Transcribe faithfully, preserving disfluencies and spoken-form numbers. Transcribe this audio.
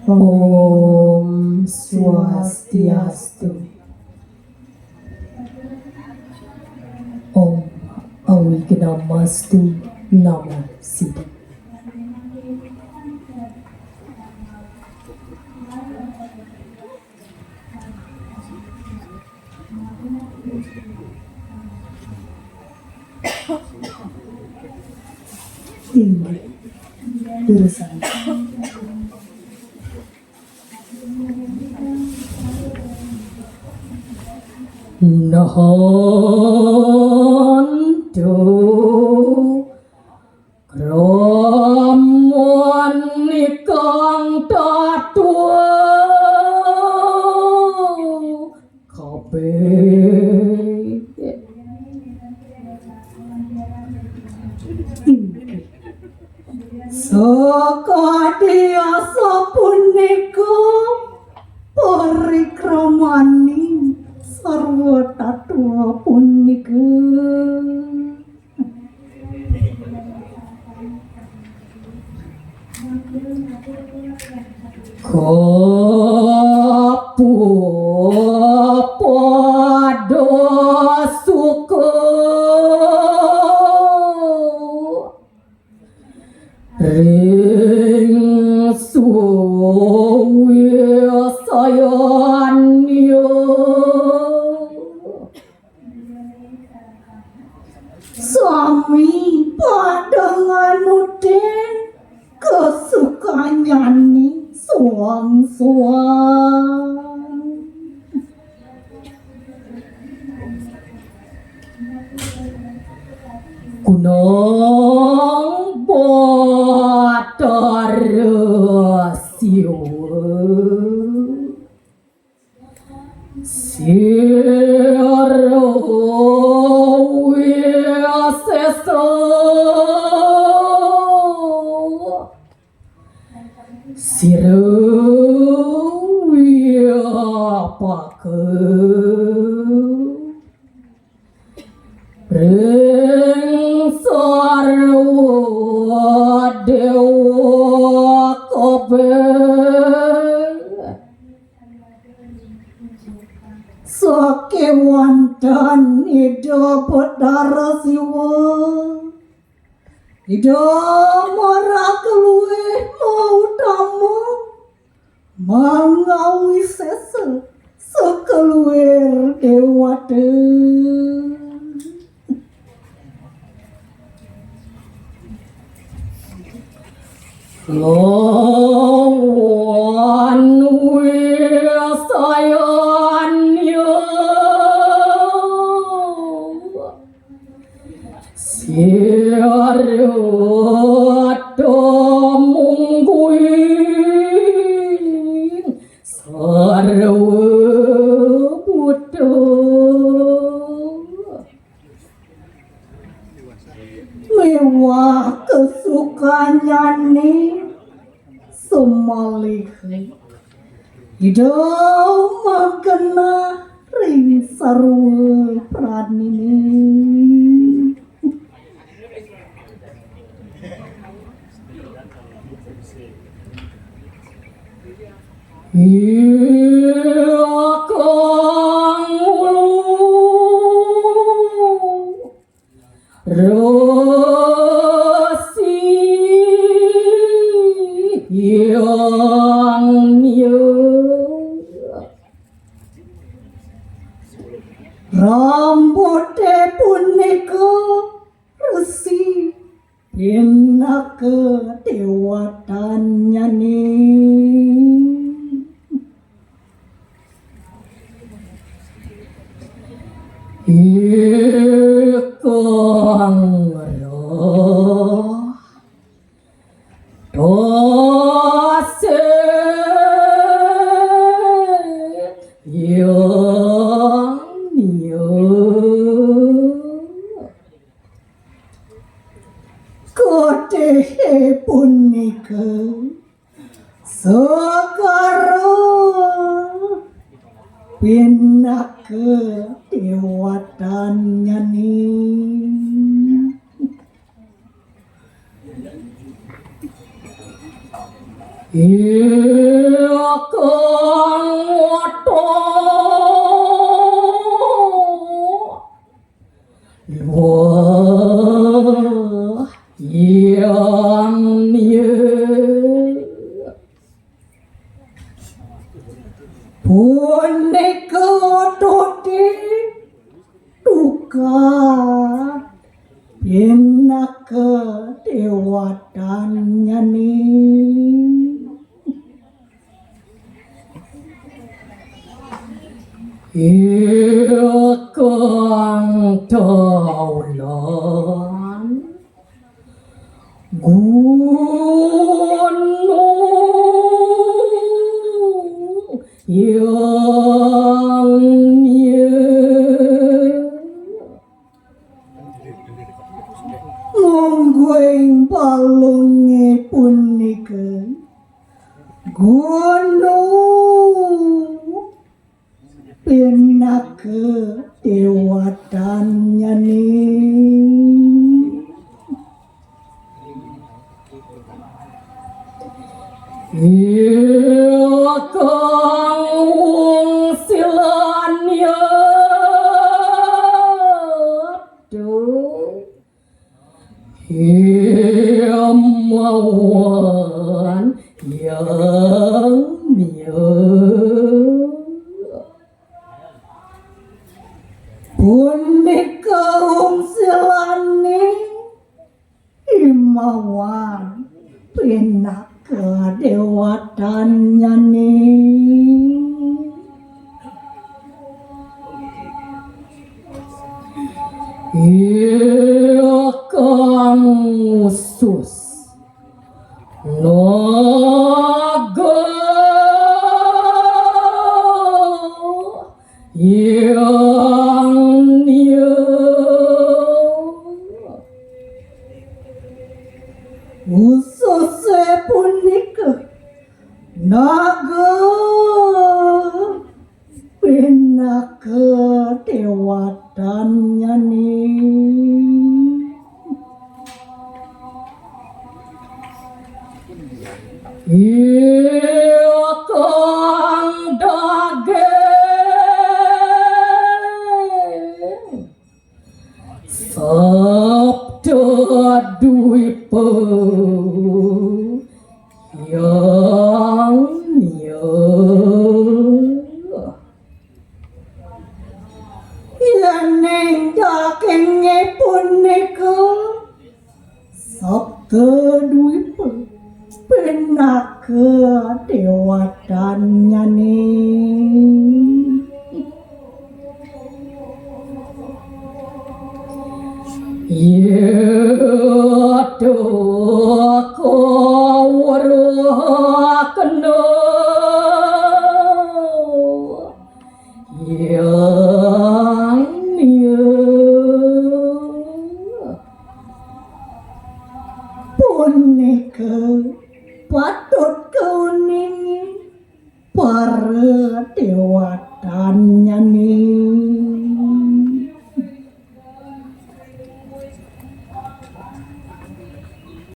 Om Swastiastu. Om Awignamastu Namo Siddham. Tinggi. Durusang. Nahantu kraman ikang tatua kabeh. Sakadi asapunika parikramaning sarwa tatua punika. Kapapada suka ring suwi sayanya. Sami pada nganutin kasukanyané suang-suang. Gunung Batara Siwa. Sira wisesa. Sira wiapaka. Ring sarwa dewa kabeh. Sakéwanten Ida Batara Siwa, Ida marakaluwih mautama mangawisesa sakaluwir déwata. Lawan wisayanya sira tumungguing sarwa buta. Miwah kasukanyané sumalih Ida magenah ring sarwa praniné. Iya kang ulu resi. pinaka déwatannyané. Ikang roh tasih yang niat. Kadéhé punika segara pinaka déwatannyané. Ikang oto wah yang niat. Punika toti tukah pinaka déwatannyané. Ikang daulan gunung yang niat. Mungguing palungé punika gunung pinaka déwatannyané. Ikang wungsilan yadda himawan yang niat. Punika wungsilané himawan pinaka déwatannyané. Ikang usus naga yang niat. Ususé punika naga pinaka déwatannyané. Ikang daging sabda dwipa yang niat. Yéning dagingé punika sabda dwipa pinaka déwatannyané. Yadda kawruh kena yang niat. Punika patut kauningi para déwata.